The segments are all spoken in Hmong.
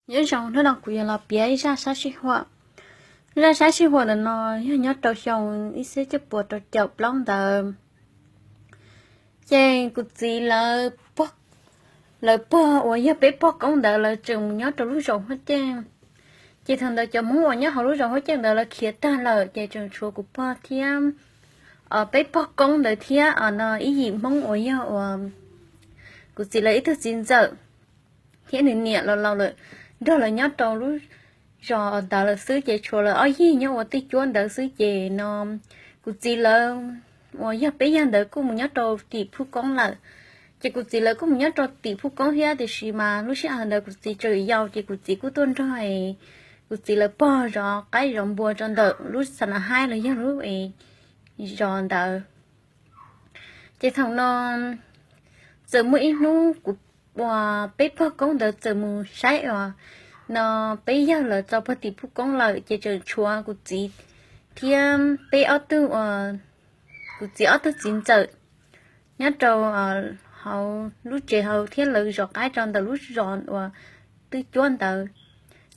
Nyob zoo, hnub no kuv yuav los piav ib zaj sab sij huam. Zaj sab sij huam ntawm no yog nyob rau xyoo ib txhiab cuaj puas rau caum plaub ntawd. Ces kuv txiv lawv pog, lawv pog uas yog peb pog koob ntawd lawv tseem mus nyob rau lub zos Huab Ceej. Ces thaum ntawd cov Hmoob uas nyob hauv lub zos Huab Ceej ntawd lawv khiav tag lawm, ces tseem tshuav kuv pog thiab peb pog koob ntawd thiab no ib yim Hmoob uas yog uas kuv txiv lawv ib tug txiv ntxawm thiab nws niam los laus lawm nrog lawv nyob rau lub zos ntawd lawm xwb, ces tshuav lawv ob yig nyob ua twj cuab ntawd xwb. Ces no kuv txiv lawv uas yog peb yawg ntawd kuj mus nyob rau tim Phuj Koob lawm. Ces kuv txiv lawv kuj mus nyob rau tim Phuj Koob thiab, tiam sis mas lub sij hawm ntawd kuv txiv tseem yau, ces kuv txiv kuj tuaj nrog kuv txiv lawv pog zov qaib zov npua rau ntawm lub xa na haib los yog lub zos ntawd. Ces thaum no txawm muaj ib hnub kuv uas peb pog koob ntawd txawm mus saib uas no peb yawg lawv txog pog tim Phuj Koob lawm, ces tseem tshuav kuv txiv thiab peb ob tug uas kuv txiv ob tug txiv ntxawm nyob rau hauv lub tsev hauv thiab lawv zov qaib rau ntawm lub zos uas twj cuab ntawd.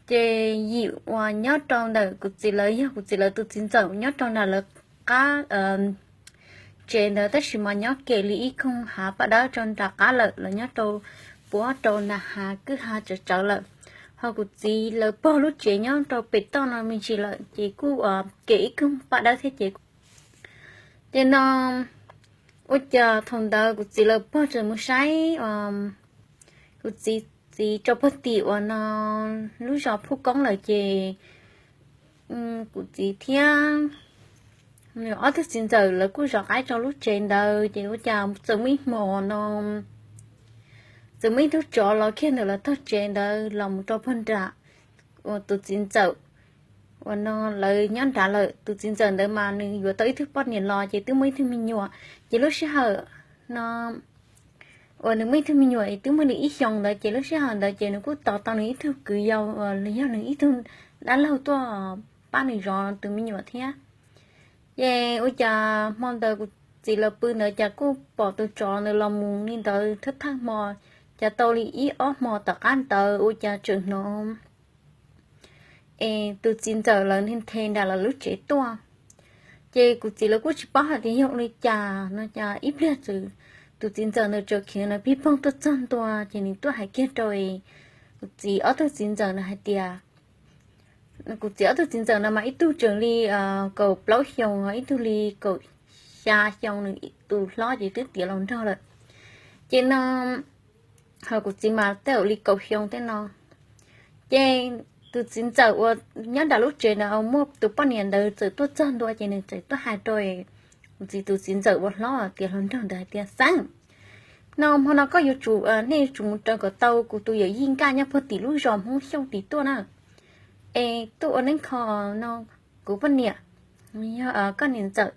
Ces yim uas nyob rau ntawm kuv txiv lawv yog kuv txiv lawv tus txiv ntxawm nyob rau nram lawv qab tsev ntawd, tab sis mas nyob kem li ib koog hav paj dawb rau nram qab lawm, lawv nyob rau puab rau nram hav kwj ha tsawv tsawv lawm. Ho kuv txiv lawv pog lub tsev nyob rau pem toj no me ntsis lawm, ces kuj kem ib koog paj dawb thiab ces. Ces no ua cas thaum ntawd kuv txiv lawv pog tseem mus saib kuv txiv txiv rau pog tim uas no lub zos Phuj Koob lawm, ces kuv txiv thiab ob tug txiv ntxawm lawv kuj zov qaib rau lub tsev ntawd, ces ua cas txawm muaj ib hmo no txawm muaj ib tug tsov los kiag ntawm lawv tog tsev ntawd los mus rau pog nram uas tus txiv ntxawm uas no lawv nyob nrad lawm. Tus txiv ntxawm ntawd mas nws yuav tau ib tug poj niam los ces twb muaj ib tug me nyuam. Ces lub sij hawm no uas nws muaj ib tug me nyuam twb muaj li ib xyoos ntawd, ces lub sij hawm ntawd ces nws kuj tos tau nws ib tug kwv yau uas yog nws ib tug dab laug tuaj pab nws zov tus me nyuam thiab. Ces ua cas hmo ntawd kuv txiv lawv pw ntawd cas kuj pom tus tsov ntawd los mus li ntawd thawj thawj hmo, cas tau li ib ob hmo tom qab ntawd ua cas tseem hnov es tus txiv ntxawm lawv nthe nram lawv lub tsev tuaj. Ces kuv txiv lawv kuj tsis paub hais tias yog ua li cas no, cas ib pliag txawm tus txiv ntxawm ntawd tseem khiav no pig poog tuaj txog ntua, ces nws tuaj hais kiag rau kuv txiv ob tug txiv ntxawm na hais tias, kuv txiv ob tug txiv ntxawm no mas ib tug tseem li kaum plaub xyoos, ib tug li kaum xya xyoo, nws tus hlob ces twb tiav los nrog lawm. Ces no ho kuv txiv mas tej zaum li kaum xyoo tej no. Ces tus txiv ntxawm uas nyob nram lub tsev ntawd muaj tus poj niam ntawd txawm tuaj txog ntua, ces nws txawm tuaj hais rau kuv txiv tus txiv ntxawm uas hlob tiav hluas nraug ntawd hais tias, Xeeb, no hmo no koj yuav tsum, nej yuav tsum mus raws kom tau kuv tus yawm yij Nkaj nyob puag tim lub zos Hmoob Xyooj tim tuaj na, es tuaj ua neeb kho no kuv poj niam, yog koj niam ntxawm,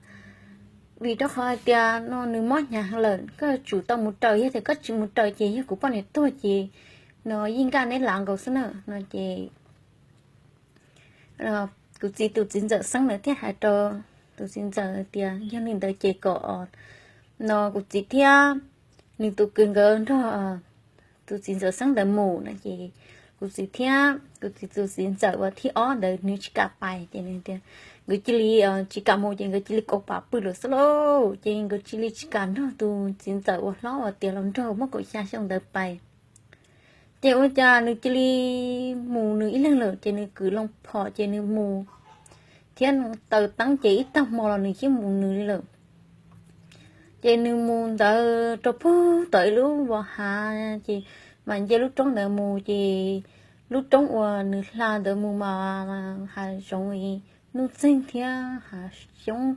vim rau qhov hais tias no nws mob hnyav lawm, koj yuav tsum tau mus raws, yog tias koj tsis mus raws ces yog kuv poj niam tuag ces no yij Nkaj neb lav nkaus xwb na no ces kuv txiv tus txiv ntxawm Xeeb ntawd thiaj hais rau tus txiv ntxawm tias yog li ntawd ces kom no kuv txiv thiab nws tus kwv nkawd nrog tus txiv ntxawm Xeeb ntawd mus no ces kuv txiv thiab kuv txiv tus txiv ntxawm uas thib ob ntawd nws tsis kam pais, ces nws tias nkawd cia li tsis kam mus ces nkawd cia li kaus pam pw lawm xwb lauj. Ces nkawd cia li tsis kam nrog tus txiv ntxawm uas hlob uas tiav hluas nraug muaj kaum xya xyoo ntawd pais. Ces ua cas nws cia li mus nws ib leeg lawm, ces nws kwv loo phom ces nws mus thiab taws teeb ces ib tag hmo los nws yeej mus nws li lawm. Ces nws mus ntawd rau puag tom ib lub vos hav, ces mas nce lub roob ntawd mus, ces lub roob uas nws hla ntawd mus mas hav zoov nuj txeeg thiab hav xyoob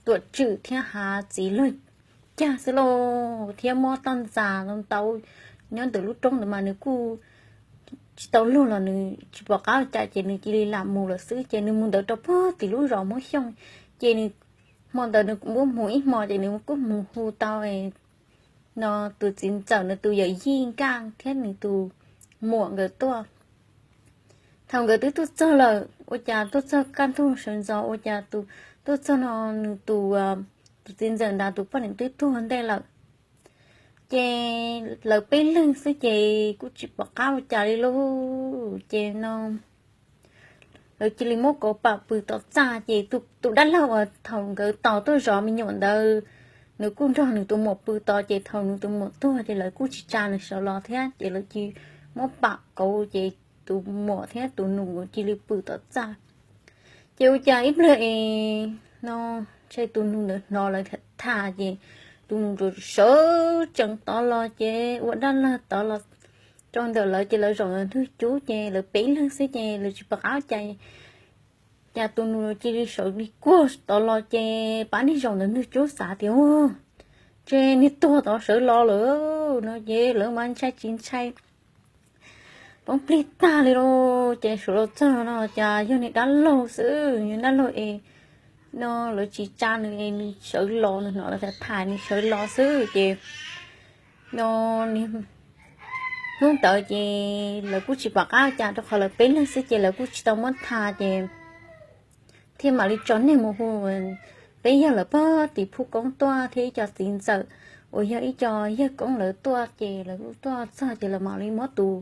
tuam tswm thiab hav txiv luag cag xwb lauj, thiab muab toj ntxas ntau nyob ntawm lub roob ntawd mas nws kuj tsis tau luag los nws tsis pom qab ua cas ces nws cia li lam mus lawm xwb. Ces nws mus ntawd rau puag tim lub zos Hmoob Xyooj, ces nws hmo ntawd nws kuj mus ib hmo ces nws kuj mus hu tau no tus txiv ntxawm nws tus yawm yij Nkaj thiab nws tus muam nkawd tuaj. Thaum nkawd twb tuaj txog lawm ua cas tuaj txog kaj ntug sawv ntxov ua cas tus tuaj txog no nws tus, tus txiv ntxawm ntawd tus poj niam twb tuag ntej lawm. Ces lawv peb leeg xwb ces kuj tsis pom qab ua cas li lauj. ces no lawv cia li muab kauv pam pw tom txaj ces tus dab laug uas thaum nkawd tos tuaj zov me nyuam ntawd, nws kuj nrog nws tus muam pw tod ces thaum nws tus muam tuag ces lawv kuj tsis tsa nws sawv los thiab ces lawv cia li muab pam kauv ces tus muam thiab tus nus cia li pw tom txaj. Ces ua cas ib pliag es no ntshe tus nus ntawd hnov lawv tham tham ces tus nus sawv tsees tod los ces ua dab laug tod los rau ntawm lawv ces lawv zaum ntawm ntug cub ces lawv peb leeg xwb ces lawv tsis pom qab cas, cas tus nus cia li sawv li kuag tod los ces pab niag zaum ntawm ntug cub xav tias, Ua, ntshe niag tuag tod sawv los lawm no ces lawv mas ntshai tsis ntshai poob plig tag li lauj. Ces sawv los txog no cas yog niag dab laug xwb, niag dab laug es no lawv tsis tsa nws es nws sawv los, nws hnov lawv tham tham nws sawv los xwb ces no hnub ntawd ces lawv kuj tsis pom qab cas rau qhov lawv peb leeg xwb ces lawv kuj tsis tau muab tha ces thiaj mam li tso neeg mus hu peb yawg lawv pog tim Phub Koob tuaj thiab ib co txiv ntxawm uas yog ib co yawg koob lawv tuaj ces lawv kuj tuaj txog ces lawv mam li muab tus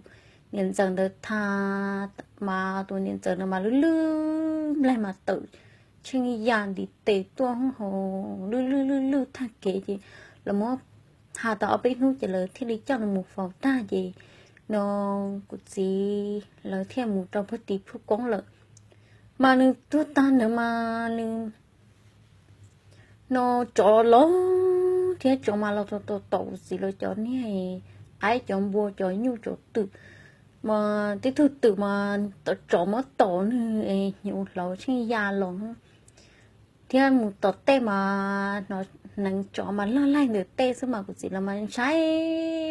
niam ntxawm ntawd tha, mas tus niam ntxawm ntawd mas lwj lwj nplaig mas tawm tsheej yam ntiv tes tuaj hauv lwj lwj lwj lwj tag kev ces lawv muab tha tau ob peb hnub ces lawv thiaj li coj nws mus faus tag ces no kuv txiv lawv thiaj mus rau pog tim Phub Koob lawm. Mas nws tuag tag ntawd mas nws no tsov los thiab tsov mas los tau tau tom kuv txiv lawv cov niag qaib cov npua cov nyuj cov twm, mas tib tug twm mas tsov muab tom nws es hnyuv hlauv tsheej ya los thiab mus tom tej mas hnov hneev tsov mas log laig ntawm tej xwb mas kuv txiv los mas ntshai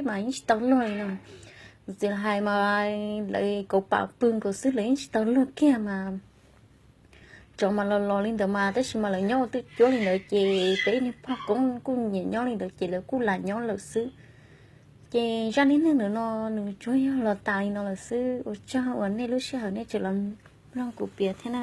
mas yeej tsis tau luag li no. Kuv txiv hais mas lawv kauv pam pw nkaus xwb lawv yeej tsis tau luag kiag mas tsov mas los los li ntawd mas tab sis mas lawv nyob ua twj cuab li ntawd ces peb niag pog koob kuj nyiam nyob li ntawd ces lawv kuj lam nyob lawm xwb. Ces zaj neej neeg ntawm no nws tsuas yog los tas li no lawm xwb. Ua tsaug uas nej lub sij hawm nej tseem los mloog kuv piav thiab na.